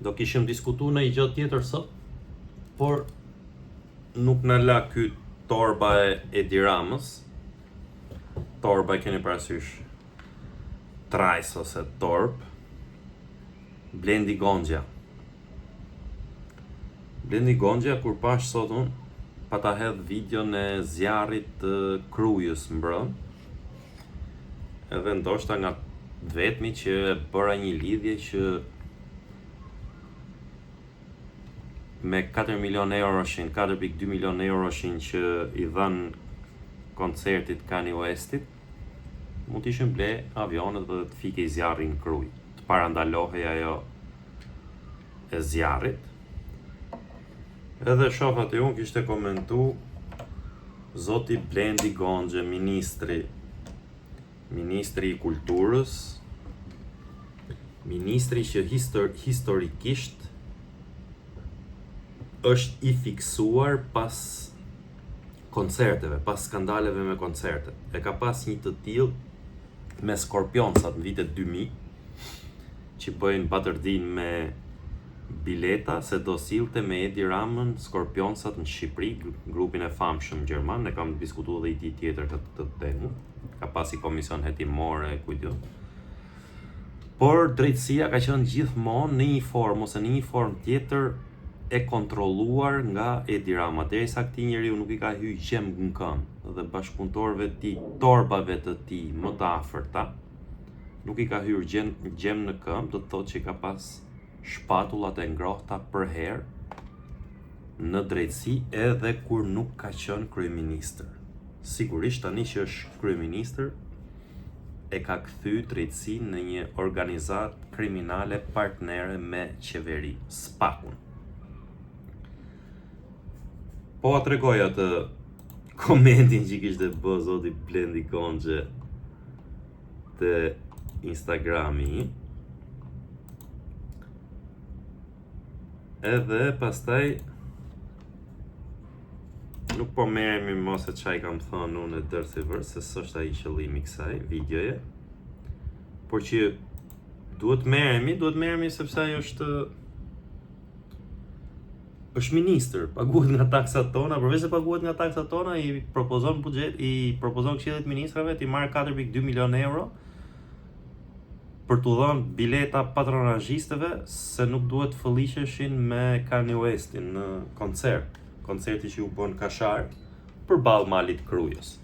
Do kishim diskutu ndonjë gjë tjetër sot, por nuk na la ky torba e Edi Ramës. Torba e keni parasysh trajs ose torb. Blendi Gonxhja. Blendi Gonxhja kur pash sot unë pata hedh videon e zjarrit të Krujës mbrëm. Edhe ndoshta nga të vetmi që e bëra një lidhje që me 4 milion euroshin, 4.2 milion euroshin që i dhanë koncertit Kanye Westit, mund të ishin ble avionët dhe të fikej zjarri në Krujë, të parandalohej ajo e zjarrit. Edhe shoh aty unë kishte komentu zoti Blendi Gonxhe, ministri, ministri i kulturës, ministri që histor, historikisht është i fiksuar pas koncerteve, pas skandaleve me koncertet. E ka pas një të tillë me Scorpionsat në vitet 2000, që bëjnë batërdinë me bileta se do sillte me Edi Ramën Scorpionsat në Shqipëri, grupin e famshëm gjerman, e kam diskutuar edhe një ditë tjetër këtë këtë temë. Ka pasi komision hetimor e ku di unë. Por drejtësia ka qenë gjithmonë në një formë ose në një formë tjetër e kontrolluar nga Edi Rama, derisa këtij njeriu nuk i ka hy gjemb në këmbë dhe bashkëpunëtorëve të tij, torbave të tij më të afërta, nuk i ka hyrë gjemb, gjemb në këmbë, do të thotë që i ka pas shpatullat e ngrohta përherë në drejtësi edhe kur nuk ka qenë kryeministër. Sigurisht tani që është kryeministër e ka kthy drejtësinë në një organizatë kriminale partnere me qeveri, SPAK-un. Po a tregoj atë komentin që kishte bë zoti Blendi Gonxhe te Instagrami. Edhe pastaj nuk po merremi më se ça i kam thënë unë e dërë si vërë, se s'është ai qëllimi i kësaj videoje. Por që duhet merremi, duhet merremi sepse ai është është ministër, paguhet nga taksat tona, përveç se paguhet nga taksat tona, i propozon buxhet, i propozon Këshillit të Ministrave t'i marrë 4.2 milion euro për t'u dhënë bileta patronazhistëve se nuk duhet të fëlliqeshin me Kanye Westin në koncert, koncerti që u bë në Kashar përballë malit Krujës.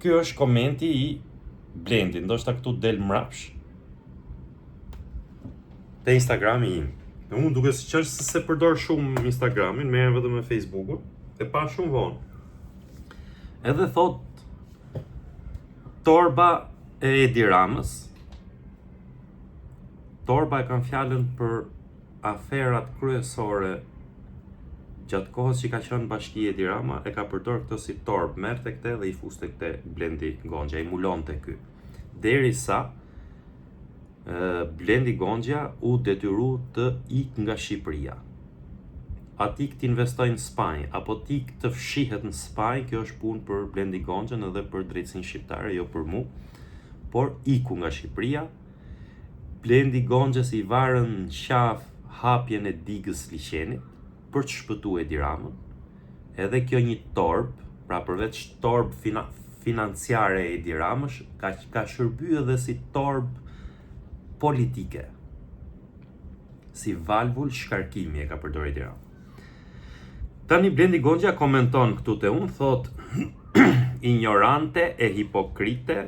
Ky është komenti i Blendit, ndoshta këtu del mrapsh te Instagrami im. Dhe unë duke si qenë se s'e përdor shumë Instagramin, merrem vetëm me Facebookun, e pa shumë vonë. Edhe thot torba e Edi Ramës, torba e kam fjalën për aferat kryesore gjatë kohës që ka qenë bashki Edi Rama, e ka përdor këtë si torbë, merrte këtë dhe i fuste këtë Blendi Gonxhja, i mulonte ky. Derisa Blendi Gonxhja u detyru të ikë nga Shqipëria. A të ikë të investojë në Spanjë, apo të ikë të fshihet në Spanjë, kjo është punë për Blendi Gonxhën edhe për drejtësinë shqiptare, jo për mu. Por iku nga Shqipëria. Blendi Gonxhes i varën në qafë hapjen e digës liqenit për të shpëtu Edi Ramën. Edhe kjo një torbë, pra përveç torbë fina, financiare e Edi Ramës, ka, ka shërby edhe si torbë politike. Si valvul shkarkimi e ka përdorur Edi Rama. Tani Blendi Gonxhja komenton këtu te unë, thot injorante e hipokrite,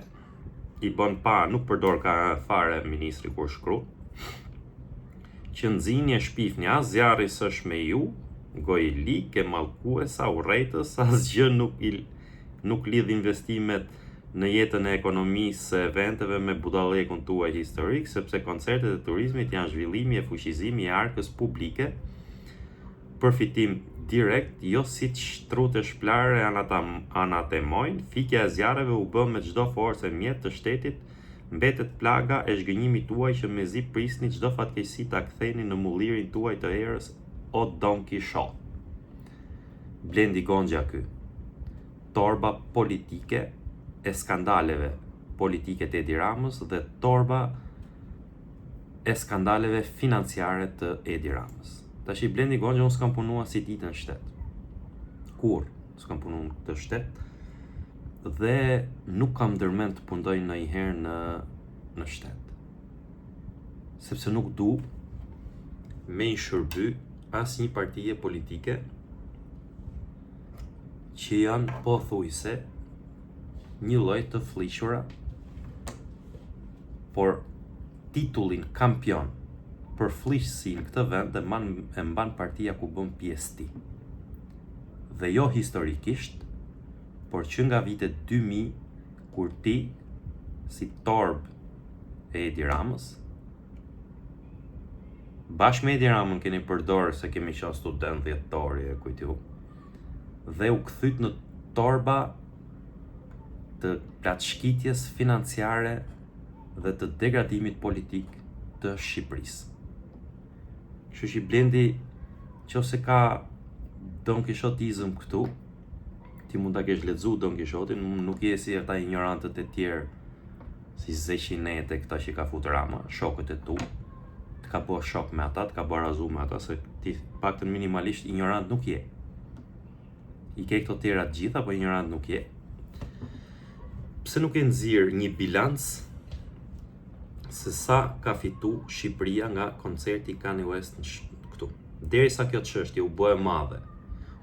i bën pa, nuk përdor ka fare ministri kur shkru, që nxini e shpifni, as zjarri s'është me ju, gojëlig e mallkuesa, urrejtës, asgjë nuk i nuk lidh investimet në jetën e ekonomisë së eventeve me budallekun tuaj historik, sepse koncertet e turizmit janë zhvillimi e fuqizimi i arkës publike, përfitim direkt, jo siç trutë e shplarë e anatemojnë, fikja e zjarreve u bë me çdo forcë e mjet të shtetit, mbetet plaga e zhgënjimit tuaj që mezi prisni çdo fatkeqësi ta ktheni në mullirin tuaj të erës o Don Kishot. Blendi Gonxhja ky. Torba politike e skandaleve politike të Edi Ramës dhe torba. e skandaleve financiare të Edi Ramës. Tashi Blendi Gonxha unë s'kam punu asnjë ditë në shtet. Kurrë s'kam punu në këtë shtet dhe nuk kam ndërmend të punoj ndonjëherë në në shtet. Sepse nuk du me i shërby asnjë partie politike që janë pothuajse një lloj të flliqura, por titullin kampion për flliqësi në këtë vend e mban, e mban partia ku bën pjesë ti. Dhe jo historikisht, por që nga vitet 2000 kur ti si torbë e Edi Ramës, bashkë me Edi Ramën keni përdorë se kemi qenë student dhjetori e ku di unë, dhe u kthyt në torba të plaçkitjes financiare dhe të degradimit politik të Shqipërisë. Kështu që Blendi, qoftë se ka Don Kishotizëm këtu, ti mund ta kesh lexu Don Kishotin, nuk je si ata injorantët e tjerë, si zeqinet e këta që ka fut Rama, shokët e tu, të ka bo shok me ata, të ka barazu me ata, se ti paktën minimalisht injorant nuk je. I ke këto tjera të gjitha, po injorant nuk je. Pse nuk e nxjerr një bilanc se sa ka fitu Shqipëria nga koncerti i Kanye West në këtu? Derisa kjo çështje u bë e madhe,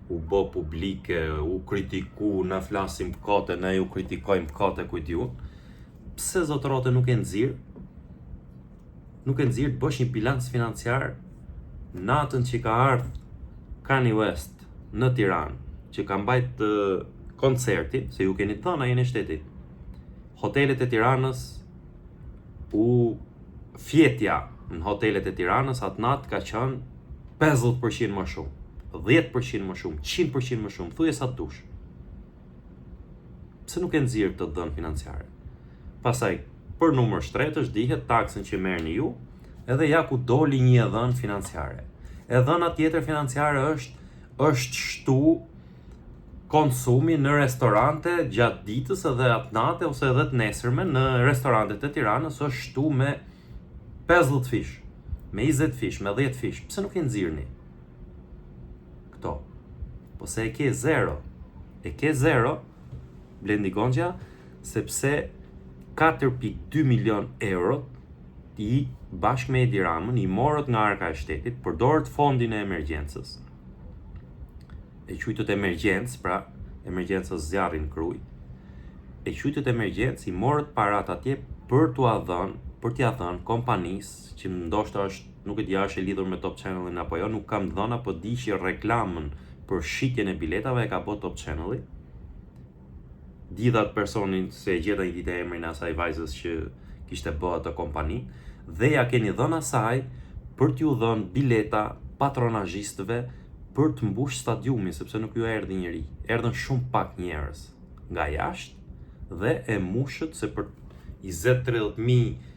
u bë publike, u kritiku, na flasim kote, ne ju kritikojmë kote, ku di unë. Pse zotrote nuk e nxjerr? Nuk e nxjerr të bësh një bilanc financiar natën që ka ardhë Kanye West në Tiranë, që ka mbajt koncertin, se ju keni të dhëna jeni shteti. Hotelet e Tiranës u fjetja në hotelet e Tiranës atë natë ka qenë 50% më shumë, 10% më shumë, 100% më shumë, thuje sa të dush. Pse nuk e nxjerr këtë dhënë financiare? Pastaj, për numër shtretësh dihet taksën që merrni ju, edhe ja ku doli një e dhënë financiare. E dhëna tjetër financiare është është shtu konsumi në restorante gjatë ditës edhe atë nate ose edhe të nesërme në restorantet e Tiranës është shtu me 50 fish, me 20 fish, me 10 fish. Pse nuk e nxirrni? Këto. Po se e ke zero. E ke zero, Blendi Gonxha, sepse 4.2 milion euro i bashkë me Edi Ramën i morët nga arka e shtetit, përdorët fondin e emergjencës. E quajtët emergjencë, pra emergjenca zjarri në Krujë. E quajtët emergjencë, i morët parat atje për t'ua dhënë, për t'ia dhënë kompanisë që ndoshta është nuk e di a është e lidhur me Top Channelin apo jo, nuk kam dhëna, po di që reklamën për shitjen e biletave e ka bë Top Channeli. Di dhe atë personin se e gjeta një ditë emrin e asaj vajzës që kishte bë atë kompani dhe ja keni dhënë asaj për t'ju dhënë bileta patronazhistëve për të mbush stadiumin sepse nuk ju erdhi njeri. Erdhën shumë pak njerëz nga jashtë dhe e mushët se për 20-30 mijë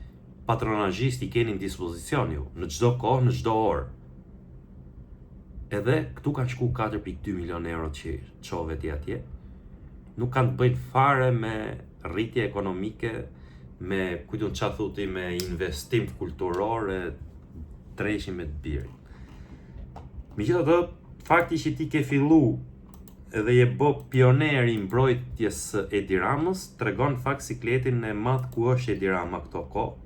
patronazhistë i keni në dispozicion ju, në çdo kohë, në çdo orë. Edhe këtu kanë shku 4.2 milion euro që çove ti atje. Nuk kanë të bëjnë fare me rritje ekonomike, me ku di unë ça thu ti me investim kulturor e dreqin me të birin. Megjithatë, fakti që ti ke fillu edhe je bë pioner i mbrojtjes së Edi Ramës, tregon fakt sikletin e madh ku është Edi Rama këto kohë,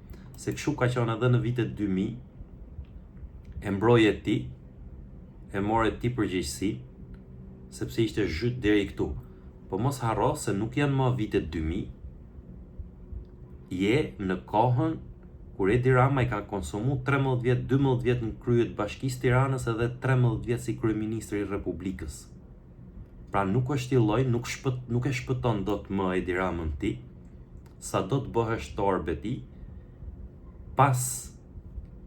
se kështu ka qenë edhe në vitet 2000, e mbroje ti, e more ti përgjegjësi, sepse ishte zhyt deri këtu. Po mos harro se nuk janë më vitet 2000, je në kohën kur Edi Rama i ka konsumu 13 vjet, 12 vjet në krye të Bashkisë Tiranës edhe 13 vjet si kryeministër i Republikës. Pra nuk është i lloj, nuk shpët, nuk e shpëton dot më Edi Ramën ti, sa do të bëhesh torbë e tij pas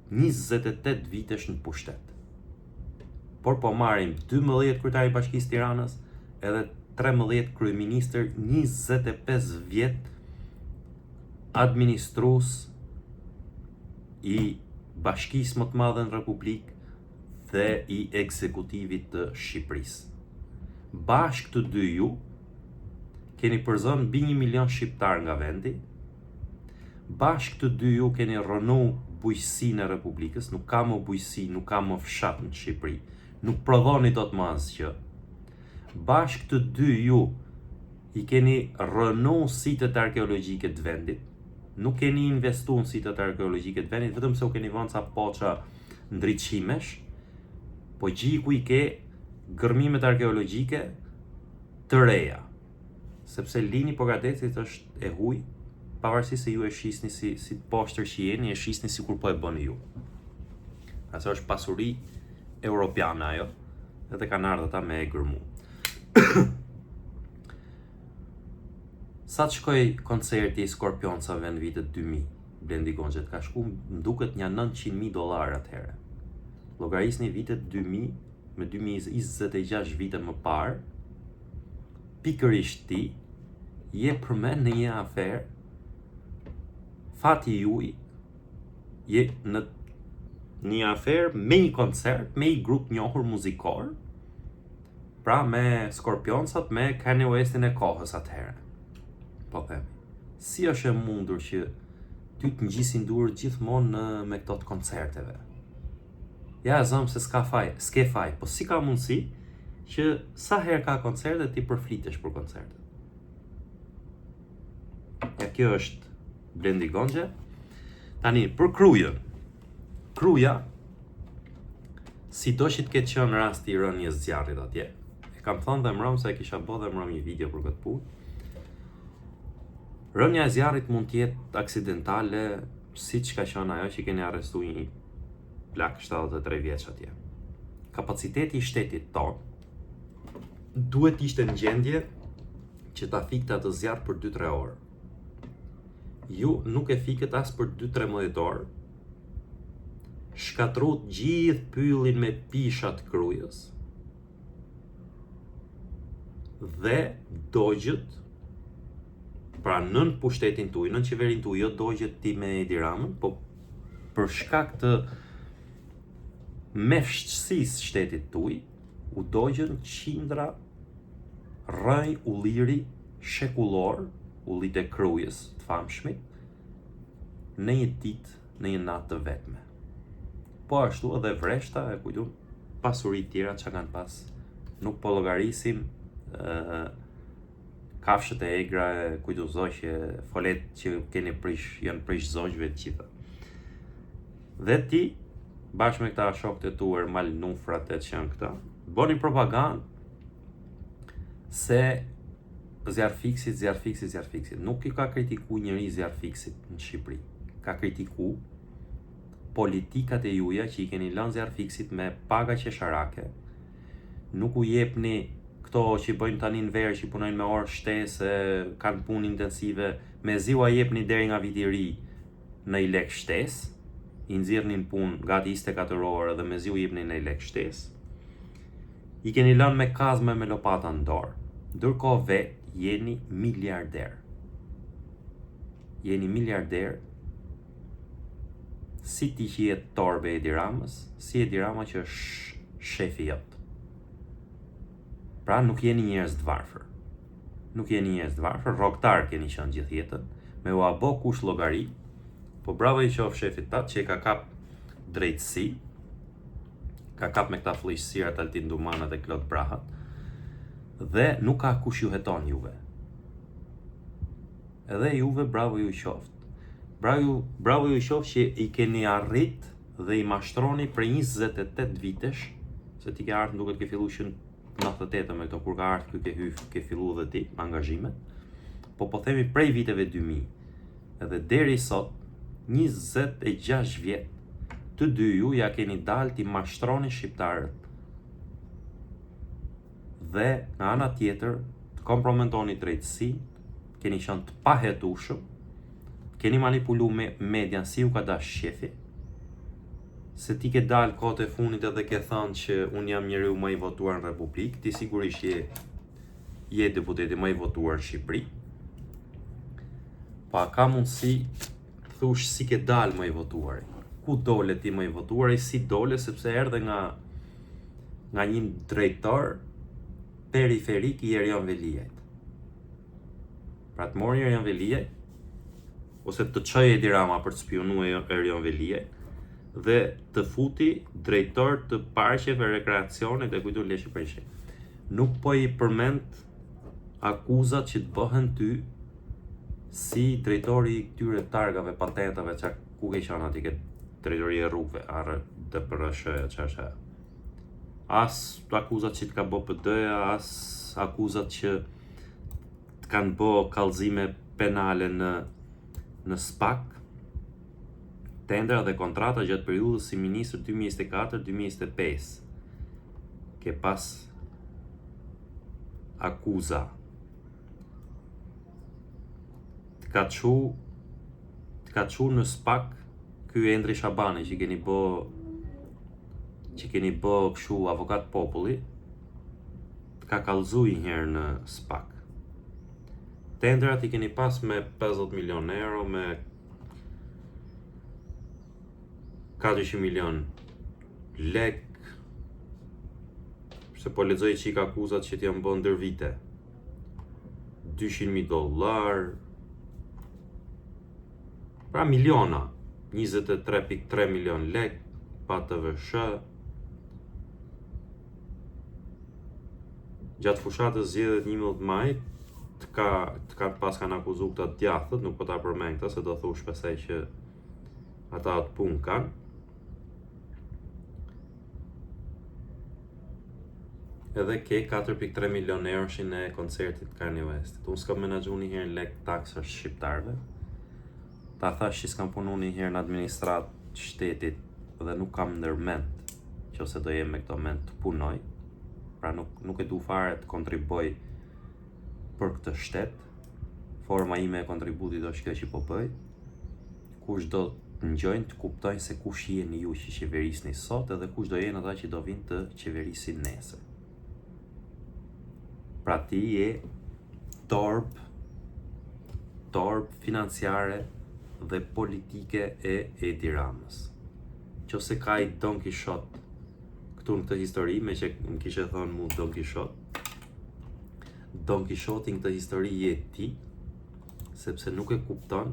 28 vitesh në pushtet. Por po marrim 12 kryetar i Bashkisë Tiranës edhe 13 kryeministër 25 vjet administrues i bashkisë më të madhe në Republikë dhe i ekzekutivit të Shqipërisë. Bashkë të dy ju keni përzënë mbi 1 milion shqiptar nga vendi. Bashkë të dy ju keni rrënu bujqësinë e Republikës, nuk ka më bujqësi, nuk ka më fshat në Shqipëri, nuk prodhoni dot më asgjë. Bashkë të dy ju i keni rrënu sitet arkeologjike të vendit, nuk keni investu në sitet arkeologjike të vendit, vetëm se u keni vënë ca poça ndriçimesh, po gji ku i ke gërmimet arkeologjike të reja. Sepse lini Pogradecit është e huj, pavarësisht se ju e shisni si, si të poshtër që jeni, e shisni sikur po e bëni ju. Aso është pasuri europiane ajo, edhe kanë ardhur ata me e gërmu. Sa të shkoi koncerti i Scorpionsave në vitet 2000, Blendi Gonxhe, ka shku, më duket një 900.000 dollar atëherë. Llogarisni vitet 2000 me 2026 vite më parë, pikërisht ti je përmend në një aferë fati juj je në një aferë me një koncert, me një grup njohur muzikor, pra me Scorpionsat, me Kanye Westin e kohës atëherë. Po themi. Si është e mundur që ty të ngjisin duart gjithmonë në me këto të koncerteve? Ja e zëmë se s'ka faj, s'ke faj, po si ka mundësi që sa herë ka koncerte ti përflitesh për koncertet? Ja kjo është Blendi Gonxhe. Tani për Krujën. Kruja sido që të ketë qenë rasti i rënies zjarrit atje, e kam thënë dhe mbrëm se e kisha bë dhe mbrëm një video për këtë punë. Rënia e zjarrit mund të jetë aksidentale, siç ka qenë ajo që keni arrestuar një plak 73 vjeç atje. Kapaciteti i shtetit tonë duhet të ishte në gjendje që ta fikte atë zjarr për 2-3 orë. Ju nuk e fikët as për 2-13 orë. Shkatrut gjithë pyllin me pisha të Krujës. Dhe dogjët pra nën pushtetin tuaj, nën qeverinë tuaj, jo dogjët ti me Edi Ramën, po për shkak të mefshtësisë shtetit tuaj, u dogjën qindra rrënjë ulliri shekullor, ullit e Krujës të famshmit, në një ditë, në një natë të vetme. Po ashtu edhe vreshta e kujtu pasuri tjera që kanë pas, nuk po llogarisim ë kafshët e egra e kujtu zogjë, folet që keni prish, janë prish zogjve të gjitha. Dhe ti, bashkë me këta shokët e tu, Ermal Nufrat e që janë këta, bëni propagandë se zjarrfikësit, zjarrfikësit, zjarrfikësit. Nuk i ka kritiku njeri zjarrfikësit në Shqipëri. Ka kritiku politikat e juja që i keni lënë zjarrfikësit me paga qesharake, nuk u jepni këto që bëjnë tani në verë që punojnë me orë shtesë, kanë punë intensive, mezi ua jepni deri nga viti i ri në i lek shtesë, i nxirrni në punë gati 24 orë dhe mezi u jepni në i lek shtesë. I keni lënë me kazma e me lopata në dorë. Ndërkohë vetë jeni miliarder. Jeni miliarder si ti që je torbë e Edi Ramës, si Edi Rama që është shefi jot. Pra nuk jeni njerëz të varfër. Nuk jeni njerëz të varfër, rrogtar keni qenë gjithë jetën, me ua bo kush llogari, po bravo i qoftë shefit tat që e ka kap drejtësi, ka kap me këta flliqësirat Altin Dumanat e Klod Brahat, dhe nuk ka kush ju heton juve. Edhe juve bravo ju qoftë. Bravo, bravo ju qoftë që i keni arrit dhe i mashtroni prej 28 vitesh, se ti ke ardhur duket ke fillu që në 98 me këto kur ka ardhur ky ke hy ke fillu dhe ti angazhimet. Po po themi prej viteve 2000 edhe deri sot 26 vjet të dy ju ja keni dalë t'i mashtroni shqiptarët dhe nga ana tjetër të kompromentoni drejtësinë, keni qenë të pahetueshëm, keni manipulu me median si ju ka dash qefi, se ti ke dalë kohët e fundit edhe ke thënë që unë jam njeriu më i votuar në Republikë, ti sigurisht je je deputeti më i votuar në Shqipëri. Po a ka mundësi thush si ke dalë më i votuari? Ku dole ti më i votuari? Si dole sepse erdhe nga nga një drejtor periferik i Erion Veliajt. Pra të mori Erion Veliaj. ose të çoi Edi Rama për të spiunuar Erion Veliaj dhe të futi drejtor të parqeve rekreacionit e kujtun leshi për Nuk po i përmend akuzat që të bëhen ty si drejtori i këtyre targave, patentave, ça ku ke qenë aty ke drejtori e rrugëve, arë DPRSH, ça është ajo. As akuzat që të ka bë PD-ja, as akuzat që të kanë bë kallëzime penale në në SPAK, tendera dhe kontrata gjatë periudhës si ministër 2024-2025. Ke pas akuza. Të ka çu të ka çu në SPAK ky Endri Shabani që keni bë që keni bë kështu avokat populli, të ka kallëzu një herë në SPAK. Tenderat i keni pas me 50 milion euro, me 400 milion lek, se po lexoj çik akuzat që të janë bë ndër vite. 200.000 dollar, pra miliona, 23.3 milion lek, pa TVSH, Gjatë fushatës zgjedhjet 11 maj të ka të ka pas kanë akuzu këta të djathtët, nuk po ta përmend këta se do thush pastaj që ata atë punë kanë. Edhe ke 4.3 milion euroshin e koncertit Kanye Westit. Unë s'kam menaxhu një herë lek taksash shqiptarëve. Ta thash që s'kam punu një herë në administratë të shtetit dhe nuk kam ndërmend që ose do jem me këto mend të punoj. Pra nuk, nuk e du fare të kontriboj për këtë shtet. Forma ime e kontributit është kjo që po bëj. Kush do të ngjojnë të kuptojnë se kush jeni ju që qeverisni sot edhe kush do jenë ata që do vinë të qeverisin nesër. Pra ti je torbë, torbë financiare dhe politike e Edi Ramës. Qofse ka i Don Kishot këtu në këtë histori, me që më kishe thonë mu Don Kishot, Don Kishoti në këtë histori je ti, sepse nuk e kupton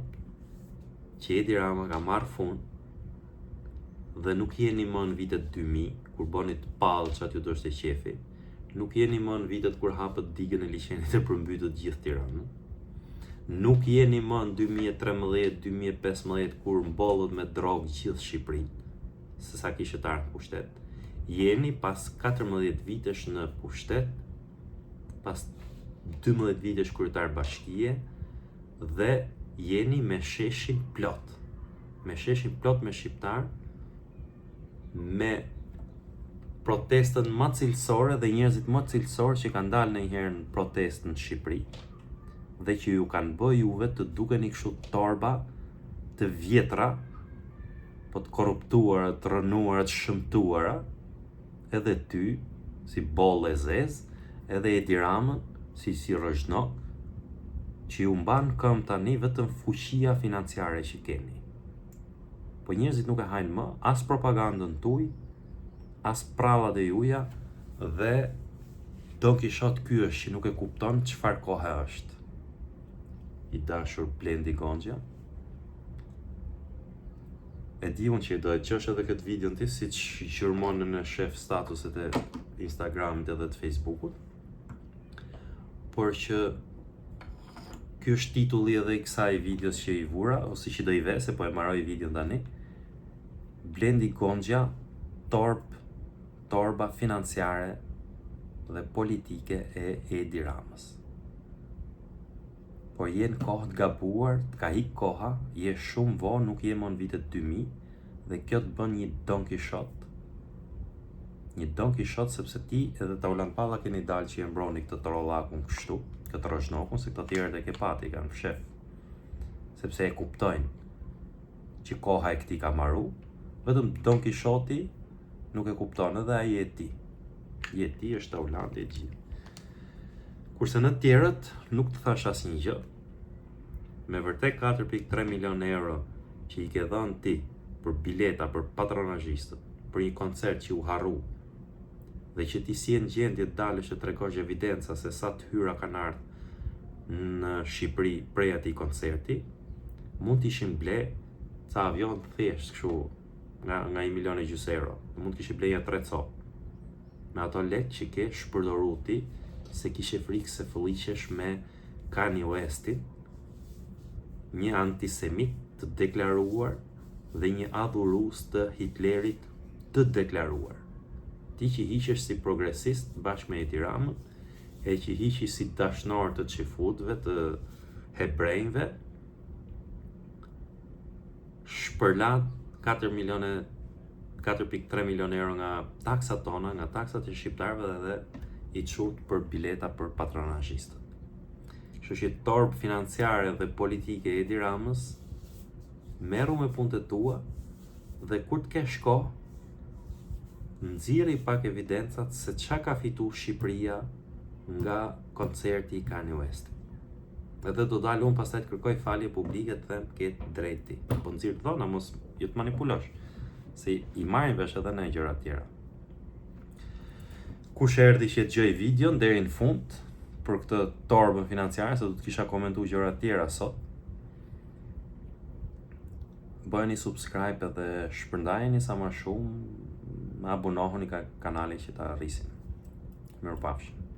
që Edi Rama ka marrë fund dhe nuk jeni më në vitet 2000, kur bënit pallë ça t'ju doshte qefi, nuk jeni më në vitet kur hapët digën e liqenit e përmbytët gjithë Tiranën, nuk jeni më në 2013, 2015, kur mbollët me drogë gjithë Shqipërinë, se sa kishit ardhë në pushtet, jeni pas 14 vitesh në pushtet, pas 12 vitesh kryetar bashkie, dhe jeni me sheshin plot, me sheshin plot me shqiptarë, me protestën më cilësore dhe njerëzit më cilësorë që kanë dalë ndonjëherë në protestë në Shqipëri dhe që ju kanë bë juve të dukeni kështu torba të vjetra, po të korruptuara, të rrënuara, të shëmtuara, edhe ty si bollë e zezë, edhe Edi Ramën si si rozhnok, që ju mban këmbë tani vetëm fuqia financiare që keni. Po njerëzit nuk e hajnë më as propagandën tuaj, as prallat e juja dhe Don Kishot ky është që nuk e kupton çfarë kohe është. I dashur Blendi Gonxhja. E di unë që do e dëgjosh edhe këtë videon ti, siç gjurmon në shef statuset e Instagramit edhe të Facebookut. Por që ky është titulli edhe i kësaj videos që i vura, ose që do i ve, se po e mbaroj videon tani. Blendi Gonxhja, torb, torba financiare dhe politike e Edi Ramës. Po je në kohë të gabuar, të ka ik koha, je shumë vonë, nuk je më në vitet 2000 dhe kjo të bën një Don Kishot. Një Don Kishot sepse ti edhe Taulant Balla keni dalë që e mbroni këtë trollakun kështu, këtë rozhnokun, se këto tjerët e ke pati, kanë fshef. Sepse e kuptojnë që koha e këtij ka maru, vetëm Don Kishoti nuk e kupton edhe ai je ti. Je ti është Taulanti e gjithë. Kurse në tjerët nuk të thash asnjë gjë. Me vërtet 4.3 milion euro që i ke dhënë ti për bileta për patronazhistët, për një koncert që u harru dhe që ti s'je në gjendje të dalësh të tregosh evidenca se sa të hyra kanë ardhur në Shqipëri prej atij koncerti. Mund të ishin ble ca avion të thjesht kështu nga nga 1 milion e gjysë euro. Mund të kishe ble një tre copë. Me ato lekë që ke shpërdoru ti se kishe frikë se fëlliqesh me Kanye Westin, një antisemit të deklaruar dhe një adhurues të Hitlerit të deklaruar. Ti që hiqesh si progresist bashkë me Edi Ramën, e që hiqesh si dashnor të çifutëve, të hebrejve, shpërlat 4 milione 4.3 milion euro nga taksat tona, nga taksat e shqiptarëve dhe i çut për bileta për patronazhistët. Kështu që torbë financiare dhe politike e Edi Ramës, merru me punët e tua dhe kur të kesh kohë, nxirri pak evidencat se ça ka fitu Shqipëria nga koncerti i Kanye Westit. Edhe do dal unë pastaj të kërkoj falje publike të them ke të drejtë ti. Po nxirr të dhëna, mos ju të manipulosh, se i marrim vesh edhe ne gjëra të tjera. Kush erdhi që e dëgjoi videon deri në fund për këtë torbën financiare, se do të kisha komentu gjëra të tjera sot. Bëheni subscribe edhe shpërndajeni sa më shumë, abonohuni ka kanali që ta rrisim. Mirupafshim.